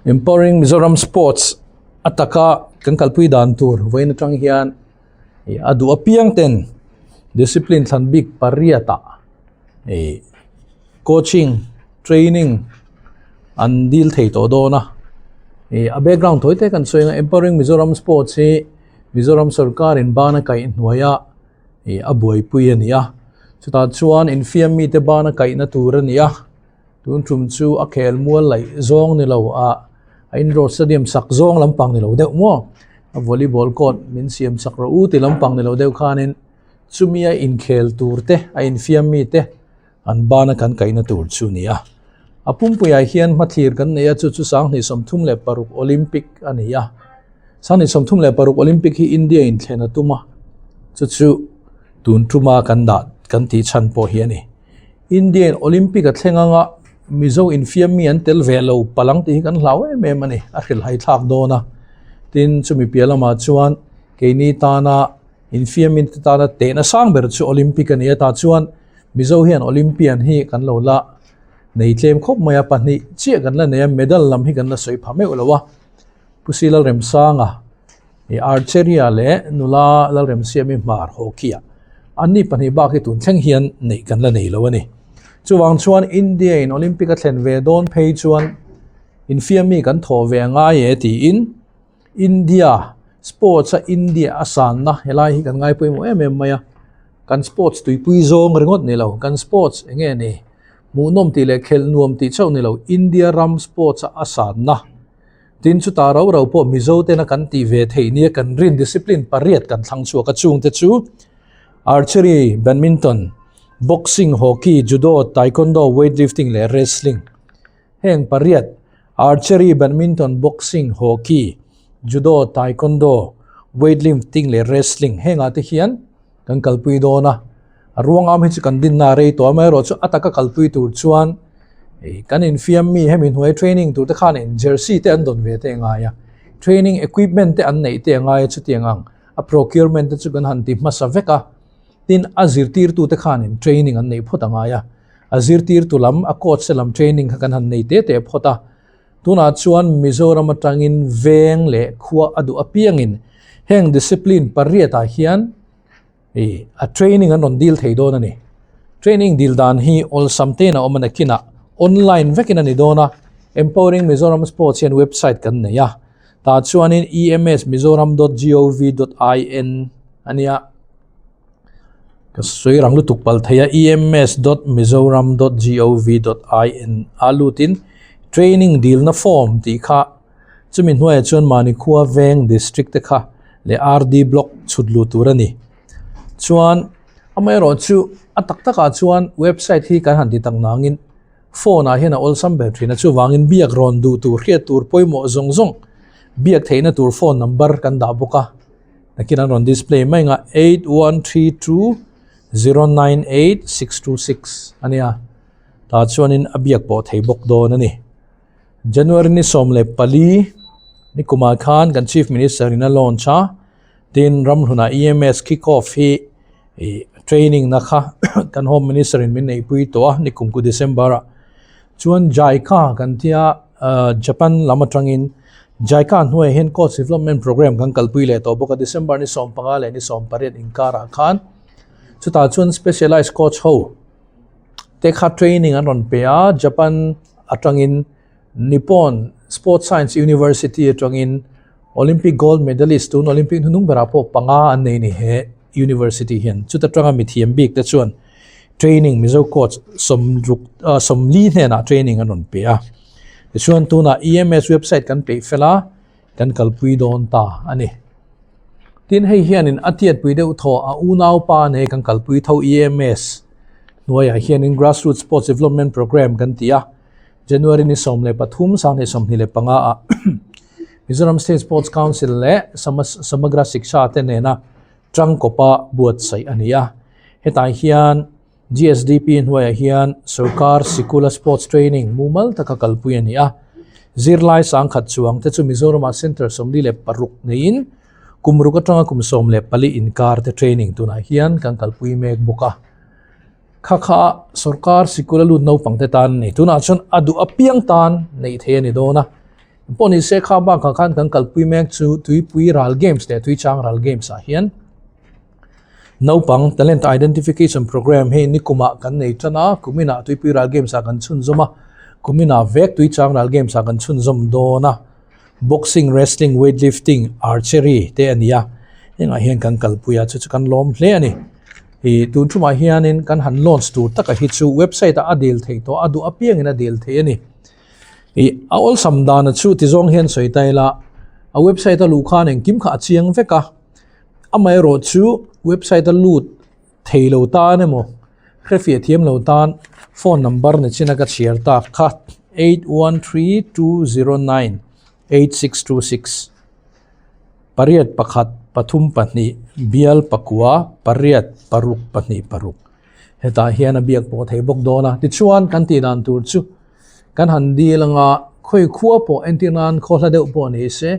Empowering Mizoram Sports a taka kan kalpui dan tur vawiin atang hian ih a duh apiang ten discipline thlan bik pariat ah ih coaching training an dil thei tawh dawn a ih a background thawi te kan sawi ang a Empowering Mizoram Sports hi Mizoram sawrkar in ban a kaih hnuai a ih a buaipui a ni a chutah chuan infiam mite ban a kaihna tur a ni a. Tun tum chu a khel mual laih zawng ni lo ah a indoor stadium sak zawng lampang ni lo deuh maw a volleyball court min siam sak rawh u ti lampang ni lo deuh khanin chumi a inkhel tur te a infiam mi te an bana kan kaihna tur chu a ni a a pumpuiah hian hmathlir kan nei a chu chu 2036 Olympic a ni a 2036 Olympic hi India in thlen a tum a chu chu tun tuma kan dah kan tih chhan pawh hi a ni. Indian Olympic a thleng anga Mizo infiam mi an tel ve lo palang tih hi kan hlau em em a ni a hrilhai thlak dawn a tin chumi piah lamah chuan keini tana infiam mi te tana tehna sang ber chu Olympic a ni a tah chuan Mizo hian Olympian hi kan lo la nei tlem khawp mai a pahnih chiah kan la nei a medal lam hi kan la sawi pha meuh lo a Pu Silalremsanga I Archery-a leh nula Lalremsiami hmar hockey-a anni pahnih bak hi tun thleng hian neih kan la nei lo a ni. Chuvang chuan India-in Olympic a thlen ve dawn phei chuan infiammi kan thawh ve a ngai e tiin India sports-a India a sanna helai hi kan ngai pawimawh em em mai a. Kan sports tuipui zawng ringawt ni lo, kan sports eng nge ni hmuhnawm tih leh khelh nuam tih chauh ni lo, India ram sports-a a sanna. Tin chutah rau rau pawh Mizo tena kan tih ve theih nia kan rin discipline pariat kan thlang chhuak a chungte chu Archery, Badminton, Boxing, Hockey, Judo, Taekwondo, Weightlifting leh Wrestling. Heng pariat Archery, Badminton, Boxing, Hockey, Judo, Taekwondo, Weightlifting leh Wrestling hengah te hian kan kalpui dawn a. A ruang am hi chu kan dinna a rei tawh a, amaherawhchu a taka kalpui tur chuan ih kan infiam mi hemi hnuai training tur te khan in jersey te an dawn ve te a ngai a, training equipment te an neih te a ngai a chutiang ang a procurement te chu kan han ti hmasa vek a, tin a zirtirtu te khan in training an neih phawt a ngai a, a zirtirtu lam a coach te lam training kha kan han nei te te phawt a, tunah chuan Mizoram atangin veng leh khua a duh apiangin heng discipline pariat ah hian. Ih a training an rawn dil thei dawn a ni. Training dil dan hi awlsam te in a awm a nakinah online vekin a ni dawn a, Empowering Mizoram Sports hian website kan nei a, tah chuanin emsmizoram dot gov dot in a nia, ka sawi rang lutuk palh thei a ems dot mizoram dot gov dot in a lutin training dilna form tih kha Chumi hnuaiah chuan mahni khua veng district te kha leh RD block chhut luh tur a ni. Chuan amaherawh chu a tak takah chuan website hi kan han ti tak nangin phone ah hian a awlsam ber thin a chuvangin biak rawn duh tur hriat tur pawimawh zawng zawng biak theihna tur phone number kan dah bawk a nakin an rawn display mai ang a 8132098626 a nia tah chuanin a biak pawh thei bawk dawn a ni. January ni 14 ni kumah khan kan Chief Minister in a launch a, tin ramhlunah EMS kick off hi ih training na kha kan Home Minister in min neihpui tawh a ni kum ku December ah chuan JICA kan tia ah Japan lam atangin JICA hnuaiah hian coach development program kan kalpui leh tawh bawk a December ni 15 leh ni 18 inkarah khan chutah chuan specialized coach ho te kha training an rawn pe a Japan atangin Nippon Sports Science University atangin Olympic gold medalist tun Olympic hnuhnung berah pawh panga an nei a ni he university hian chuta tanga mithiam bik te chuan training Mizo coach sawmruk ah sawmli hnenah training an rawn pe a tichuan tunah EMS website kan peih fel a kan kalpui dawn ta a ni. Tin hei hianin a tiatpui deuh thaw a unaupa nei kan kalpui tho EMS hnuaiah hianin Grassroots Sports Development Programme kan ti a, January ni 13 2025 ah Mizoram State Sports Council leh Samagra Shiksha te nena tangkawpa buatsaih a ni a, hetah hian GSDP hnuaiah hian sorkar sikula sports training mumal taka kalpui a ni a. Zirlai sangkhat chuang te chu Mizoramah Centre 46 neiin kum ruk atanga kum 14 inkar te training tunah hian kan kalpui mek bawk a. Kha kha sorkar sikula lut naupang te tan a ni. Tunah chuan a duh apiang tan neih theih a ni dawn a. Pawh ni se kha bakah khan kan kalpui mek chu Tuipui Ral Games leh Tuichang Ral Games ah hian naupang Talent Identification Programme hei nikumah kan nei tan a, kuminah Tuipui Ral Games ah kan chhunzawm a, kuminah vek Tuichang Ral Games ah kan chhunzawm dawn a. Boxing, Wrestling, Weightlifting, Archery te a ni a, hengah hian kan kalpui a, chu chu kan lawm hle a ni. Ih tun thumah hianin kan han launch tur taka hi chu website ah a dil theih tawh a, duh apiangin a dil theih a ni. Ih a awlsam dana chu ti zawng hian sawi ta ila, a website a luh khan engkim kha a chiang vek a, amaherawh chu website a lut thei lo tan emaw hrefiah thiam lo tan phone number ni chin a ka chhiar tak kha 8132098626 pariat pakhat pathum pahnih bial pakua pariat paruk pahnih paruk hetah hian a biak pawh thei bawk dawn a tichuan kan tih dan tur chu kan han dil anga khawi khua pawh entir nan khaw hla deuh pawh ni se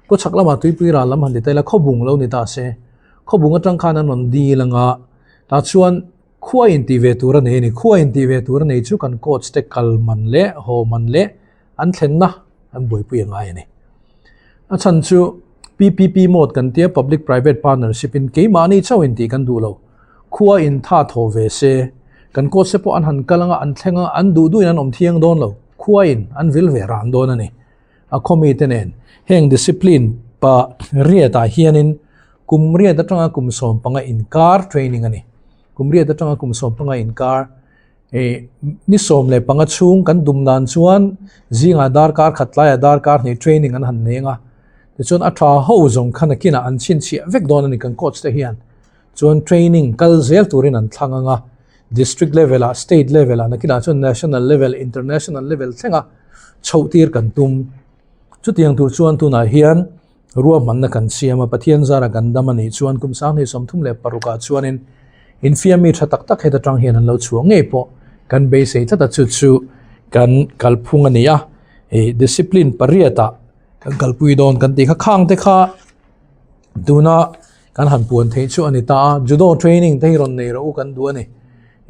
khaw chhak lamah tuipui ral lam han ti ta ila khaw bung lo ni ta se Khawbung atang khan an rawn dil anga, tah chuan khua intih ve tur a nei a ni. Khua intih ve tur a nei chu kan coach te kal man leh haw man leh an thlenna an buaipui a ngai a ni. A chhan chu PPP mode kan tia Public Private Partnership in keimahni chauh intih kan duh lo. Khua in tha thaw ve se, kan coach te pawh an han kal anga an thleng anga an duh duhin an awm thiang dawn lo. Khua in an vil ve ran dawn a ni. A khawmite nen heng discipline pa riatah hianin kum riat atanga kum 15 inkar training a ni. Kum riat atanga kum 15 inkar eh ni 15 chhung kan dum dan chuan zingah darkar khat tlaiah darkar hnih training an han nei anga tichuan a tha ho zawng kha nakinah an chhinchhiah vek dawn a ni kan coach te hian. Chuan training kal zel turin an thlang anga district level ah state level ah nakinah chuan national level international level thlenga chhoh tir kan tum. Chutiang tur chuan tunah hian ruahmanna kan siam a, Pathian zara kan dam a nih chuan kum 2036 ah chuanin infiammi tha tak tak heta tang hian an lo chhuah ngei pawh kan beisei tlat a, chu chu kan kalphung a ni a, ih discipline pariat ah kan kalpui dawn kan tih kha khang te kha tuna Kan han puan theih chu a ni ta a, judo training te hi rawn nei rawh u kan duh a ni.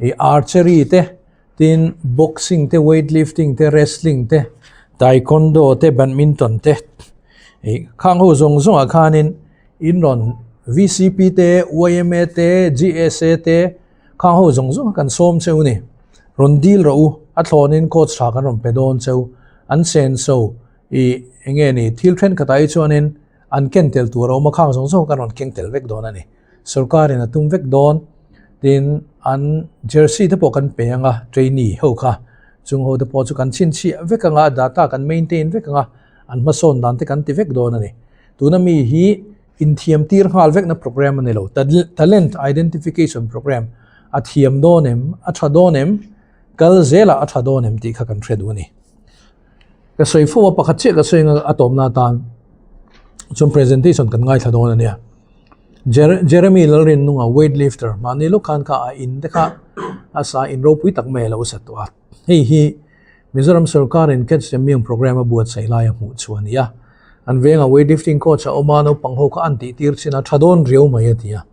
Ih archery te, tin boxing te, weight lifting te, wrestling te, taekwondo te, badminton te. Ih khang ho zawng zawngah khanin in rawn VCP te, YMA te, GSA te khang ho zawng zawng kan sawm cheu ni. Rawn deal rawh u, a thlawnin coach tha kan rawn pe dawn cheu. An senso ih eng nge ni thil thenkhatah hi chuanin An ken tel tur a awm a, khang zawng zawng kan rawn keng tel vek dawn a ni. Sorkarin a tum vek dawn. Tin, an jersey te pawh kan pe ang a, trainee ho kha. Chung ho te pawh chu kan chhinchhiah vek ang a, data kan maintain vek ang a, an hmasawn dan te kan ti vek dawn a ni. Tuna mi hi inthiam tir nghal vekna program a ni lo. Talent identification program, a thiam dawn em, a tha dawn em, kal zelah a tha dawn em tih kha kan hre duh a ni. Ka sawi fo a, pakhat chiah ka sawi anga a tawpna atan chuan presentation kan ngaithla dawn a nia. Jeremy Lalrinnunga weight lifter mahni lawk khan kha a in te kha a sa in ropui tak mai a lo sa tawh a. Hei hi Mizoram sorkarin Catch the Myung programme a buatsaih lai a hmuh chu a ni a. An vengah weight lifting coach a awm a, naupang ho kha an tih tir chin a, tha dawn riau mai a ti a.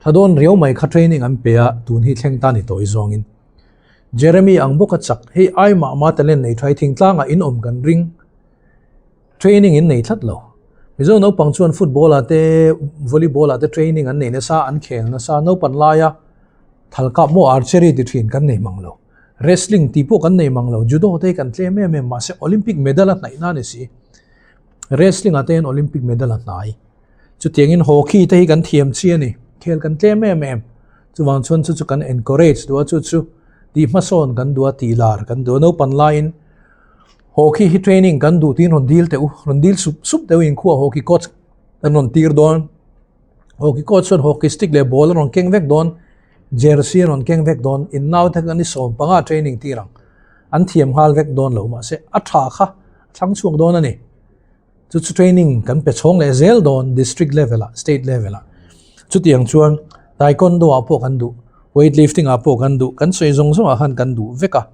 Tha dawn riau mai kha training an pe a, tun hi thleng ta ni tawh i zawngin. Jeremy ang bawk a chak, hei ai mah mah talent nei tha hi thingtlangah in awm kan ring, training in nei tlat lo. Mizo naupang chuan football ah te, volleyball ah te training an nei nasa, an khel nasa, naupan laia thal kap maw archery ti thin kan nei mang lo, wrestling tih pawh kan nei mang lo, judo te hi kan tlem em em, mahse Olympic medal a hnaih na a ni si, wrestling ah te hian Olympic medal a hnai. Chutiangin hockey te hi kan thiam chi a ni, khel kan tlem em em. Chuvang chuan chu chu kan encourage duh a, chu chu tih hmasawn kan duh a, tih lar kan duh a. Naupan laiin hockey hi training kan duh tiin rawn dil teh u, rawn dil sup sup teh u inkhua hockey coach kan rawn tir dawn. Hockey coach chuan hockey stick leh ball a rawn keng vek dawn, jersey a rawn keng vek dawn, in naute kan i 15 training tir ang. An thiam nghal vek dawn lo mahse a tha kha a thlang chhuak dawn a ni. Chu chu training kan pe chhawng leh zel dawn district level ah state level ah. Chutiang chuan taekwondo ah pawh kan duh, weight lifting ah pawh kan duh, kan sawi zawng zawng ah khan kan duh vek a.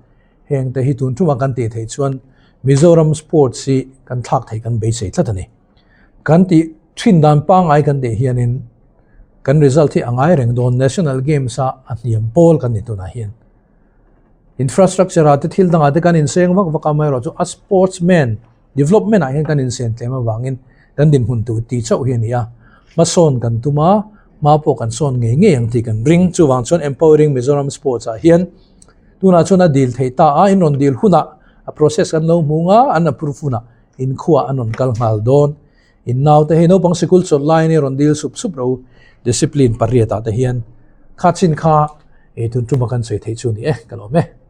Heng te hi tun tumah kan tih theih chuan Mizoram sports hi kan thlak theih kan beisei tlat a ni. Kan tih thin dan pangngai kan tih hianin kan result hi a ngai reng dawn national games ah a hniam pawl kan ni tunah hian. Infrastructure ah te thil dangah te kan inseng vak vak a, amaherawhchu a sportsman. Development ah hian kan insen tlem avangin kan dinhmun tur tih chauh hi a ni a. Hmasawn kan tum a, hma pawh kan sawn ngei ngei ang tih kan ring. Chuvang chuan Empowering Mizoram Sports ah hian tunah chuan a dil theih ta a, in rawn dil hunah a process kan lo hmu nga, an approve hunah inkhuah an rawn kal nghal dawn. In naute hei naupang sikul chawlh laiin i rawn dil sup sup ro discipline pariatah te hian kha chin kha ei tun tuma kan sawi theih chu a ni e, ka lawm e.